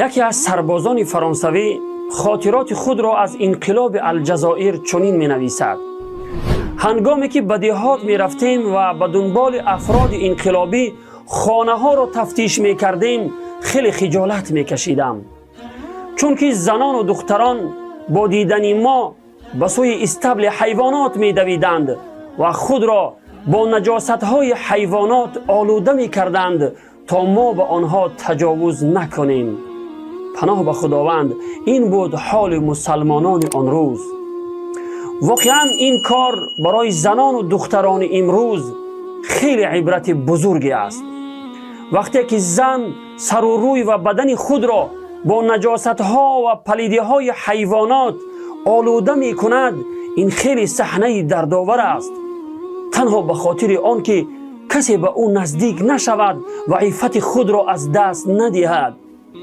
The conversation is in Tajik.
Яке аз сарбозони фаронсавӣ хотироти худро аз инқилоби Алҷазоир чунин менависад: ҳангоме ки ба деҳот мерафтем ва ба дунболи афроди инқилобӣ хонаҳоро тафтиш мекардем, хеле хиҷолат мекашидам, чунки занону духтарон бо дидани мо ба сӯи истабли ҳайвонот медавиданд ва худро бо наҷосатҳои ҳайвонот олуда мекарданд, то мо ба онҳо таҷовуз накунем. Паноҳ ба Худованд, ин буд ҳоли мусалмонони он рӯз. Воқеан, ин кор барои занону духтарони имрӯз хеле ибрати бузурге аст. Вақте ки зан сару рӯй ва бадани худро бо наҷосатҳо ва палидиҳои ҳайвонот олуда мекунад, ин хеле саҳнаи дардовар аст, танҳо ба хотири он ки касе ба ӯ наздик нашавад ва иффати худро аз даст надиҳад.